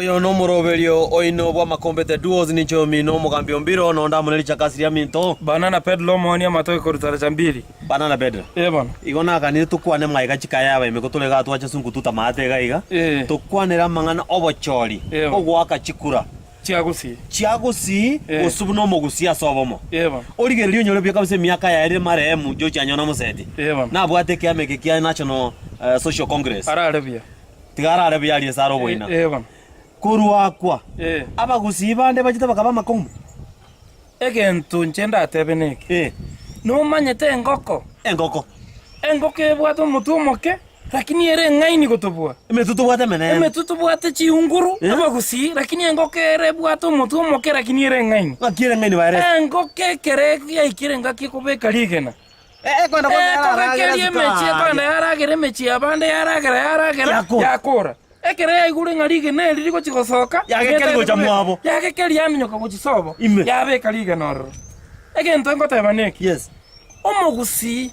Oyo nomoroberio oino bw'amakombe The Duos ninche omino omogambi Ombiro nonde amo ne richakasi riaminto. Banana Pedro omoonia amatoke korwa Taracha Mbili. Banana Pedro. Ee bono. Igo naganire tokwane magega chikaya abaime ko tore igaa twacha sungututa maate iga iga. Ee. Tokwanere amang'ana obochori, Ee bono. ogoaka chikura. Chia gusii. Chia gusii Ee. gose buna omogusii ase obomo. Ee bono. Origererie onyore buya kabisa emiaka yaye rire marehemu George Anyona Moseti. Ee bono. Nabwate ekiama eke kia National Social Congress. Arare buya. Tiga arare buya arie ase are oboina. Ee bono. Korwa akwa, Ee. abagusii bande bachete bakaba amakong'u. Egento inche ndatebe neke, Ee. nomanyete engoko? Engoko. Engoko ebwate omotwe omoke, lakini ere eng'aini gotobua. Emetwe tobwate emenene. Emetwe tobwate chinguru, Eh. abagusii, lakini engoko ere ebwate omotwe omoke lakini ere eng'aini. Ng'aki ere eng'aini baerete? Engoko ekero yaikire engaki ekobeka rigena, Ekogekeria emechie ekogenda yaragera emechie y'abande yaragera yaragera Yakora. yakora. Ekero yaigure ng'a rigena eri rigochia gosoka, Yagekeria gocha mwabo. Yagekeria yaminyoka gochia sobo, Ime. yabeka rigena ororo. Egento ngoteba neki, Yes. omogusii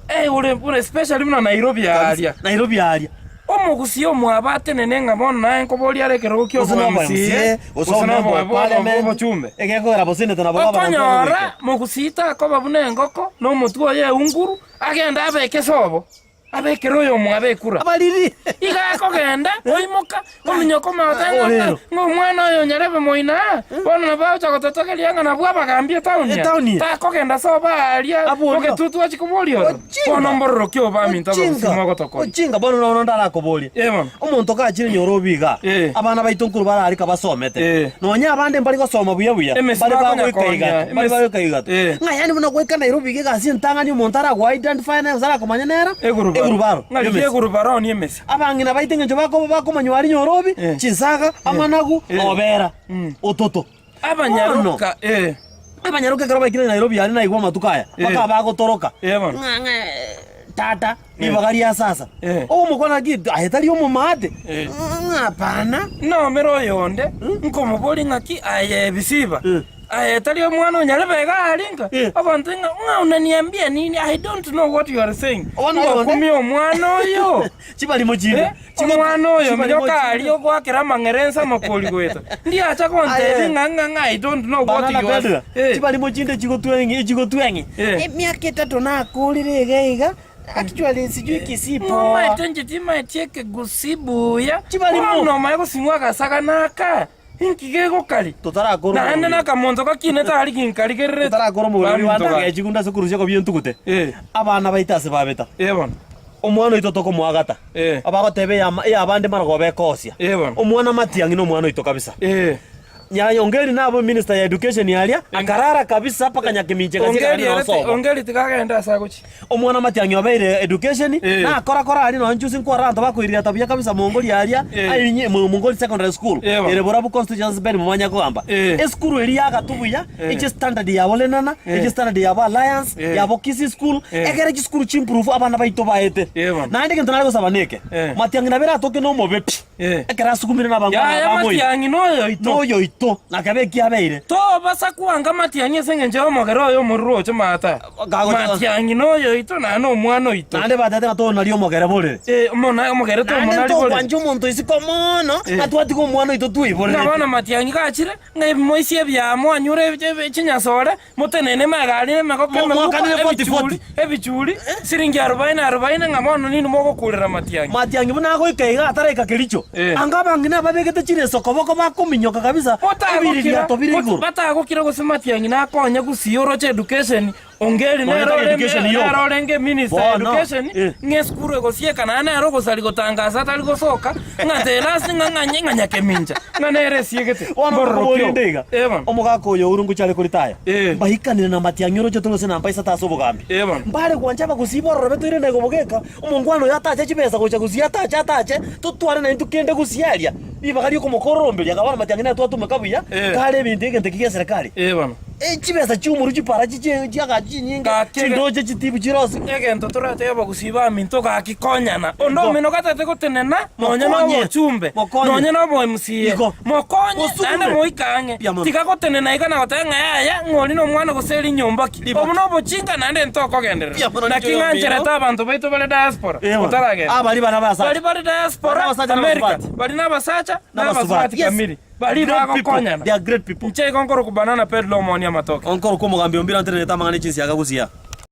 eh ore buna especially buna Nairobi aaria, Nairobi aaria. Omogusii omwabo atenene ng'a bono naye nkoboria are ekerogo kia Gose noboe oboMCA, MCA, gose gose omemba noboe o bwa parliament, obochumbe. egekogera bosenete nabo gavana Okonyora nkogoika. mogusii takoba buna engoko na omotwe oye eunguru, agende abeke sobo, abekere oyomwabo ekura. Abariri. Iga akogenda, oimoka, ominyoka omogote ng'a Orero. ng'a omwana oyo onyarebe moino aa, bono nabo agocha gototogeria ng'a nabwo abagambi etaoni eye. Etaoni eye. Takogenda sobo aaria, Aboria. bogetutu achie koboria ororo. Ochinga. Bono mbororo ki obaminto Ochinga. abagusii mogotokoria? Ochinga bono nono ndarakoborie. Eh bono. Omonto gachire nyora obe iga, Eh. abana baito nkorwa barare kabasomete. Eh. Nonya abande mbari gosoma buya buya, Emesi mbare bakonya bagoika konya, igato, mbare emesi- bagoika igato. Eh. Ng'a yaani buna goika Nairobi iga egasi entang'ani omonto aragoa identify nere gose arakomanya nere, Egurubaro. egurubaro. Ng'a rigia y'emesi. egurubaro onie emesi. Abang'ina baito eng'encho bakoba bakomanywa aria nyorobi, Eh. chinsaga, amanagu, Eh. obera, Mm. ototo. Abanyaroka, eh. Abanyaroka ekero baikire Nairobi aria naigwa amatuko aya, Eh. bakaba bagotoroka. Eh bono. Ng'a ng'a tata, ribaga ria sasa. Eh. Ogomokwana naki aye tari omomaate? Eh. Ng'a hapana. Nomere oyonde, nkomoboria ng'aki aye ebisiba, Eh. aye tari omwana o nyarebe iga aringa? Eh. Abanto ng'a ng'a unaniambia nini? I don't know what you are saying. Bono oyonde- Ngokumia omwana oyo. Chibarimo chinde. Eh, Chigo- Omwana oyo chibarimo minyoka chinde. aria ogoakera amang'ere ense amakori goeta. Ndiacha gontebia Aye. ng'a ng'a ng'a I don't know what Banana you are. Pedra, Eh. chibarimo chinde chigotweng'i echigotweng'i. Eh. Emiaka etato nakorire iga iga, actually sijui Kisii poa. Nomaete inche timaeti ekegusii buya. Chibarimo. Bono omanye gosing'wa agasagana aka, inki gegokari? Totarakora Naende omorobio. nakamonto gakinete aria ginkarigererete. Totarakora omorobio Baminto bande gaki. agechigunda ase korusia kobia entugute. Eh. Abana baito ase babeta. Eh bono. Omwana oito tokomoagata. Eh. Abagoteba eyama eyabande marogoba ekosia. Eh bono. Omwana Matiang'i nomwana oito kabisa. Eh. Yaya Ongeri nabe minister ya education aria, akarara kabisa mpaka nyakemincha egasi Ongeri ekagenda ere nonye sobo. Ongeri tiga agende ase agochia. Omwana Matiang'i obeire education, Eh. nakora kora aria nonye juzi nkwarora abanto bakoiririata buya kabisa Mongoli aria, Eh. ainye mo- Mongoli secondary school, Eh bono. ere borabu constituency Ben momanya kogamba. Eh. Esukuru eria yagatwa buya, Eh. eche standard yabo Lenana, Eh. eche standard yabo Alliance, Eh. yabo Kisii school, Eh. ekere chisukuru chimprove abana baito baete. Eh bono. Naende egento nare gosaba neke, Eh. Matiang'i nabo eratoke nomobe pi. Eh. Ekero asukumire nabangwana Yaya bamoyo. Matiang'i noyoito. Noyoito, na kebe eki abeire. Tobasa kwanga Matiang'i ase engencho y'omogere oye omoruru oche maata. Kagocha- Matiang'i noyoito naende nomwana oito. Naende batete ng'a tonaria omogere borere. Eh, omona omogere Naende tomonari borere. ntokwancha omonto isiko mono, Eh. ng'a twatiga omwana oito Ng'a tweiborerete. bono Matiang'i gachire, ng'a ebimoisia ebiamwanyure ebi- chinyasore, Motenene emegari na emegoko Mo- emeguko, mwakanire 40, ebichuri, ebichuri, siringi arobaini arobaini, ng'a bono ninwe mogokurera matiang'i. Matiang'i buna agoika iga ataraika Kericho, Eh. anga abang'ina ababegete chireso koboko bakominyoka kabisa, Motagokira, ebiririato bire mot- igoro. batagokira gose matiang'i nakonye gusii oroche education, Ongeri Nonya nere tari orenge education yoka. nere orenge minister ya Bono, education, eh. ng'a esukuru egosieka naende nere ogosari gotangasa atari gosoka, ng'a terasi ng'a ng'a ng'a nyakemincha, ng'a nere esiegete. Bono Mbororo nkoboria ki inde obo? iga, Eh bono. omogaka oyo Uhuru ngochia are koritaya, Eh. mbaikanire na matiang'i oroche tore gose nampa isato ase obogambi. Eh bono. Mbare gwancha abagusii bororobe toire na egobogeka, omongwana oyo atache chibesa gocha gusii atache atache, totware naintwe kende gusii aria, ribaga riokomokororomberia akaba bono matiang'i nere twatumeka buya, Eh. kare ebinto egento eki gia eserekari. Eh bono. Chibesa chi'omorwe chipara chi'agacho chinyinge, Gaki ege- chindoche chitibu chirose. Egento toratebe abagusii baminto gaki konyana. Onde Igo. omino gatete gotenena nonya na Mokonye. obochumbe, Mokonye. nonya na obo MCA. Igo. Mokonye Mosukume. naende moike ang'e. Mbuya mono. Tiga gotenena iga na goteba ng'a yaya ng'a ori nomwana gose eri nyomba ki. Riba. Obo nobochinga naende ntokogenderera. Mbuya mono Naki ninche ng'ancherete oyomino. abanto baito bare diaspora Ewa. otaragenda. Aba baria bare abasacha. Baria bare diaspora Bare abasacha na America, abasubati. bari nabasacha na Na abasubati. abasubati Yes. kamiri. Baria Great people. bagokonyana. They are great people. Inche igo nkorokwa Banana Pedro omoonia amatoke. Onkorokwa omogambi ombire antenerete amang'ana e chinsiaga gusii aa.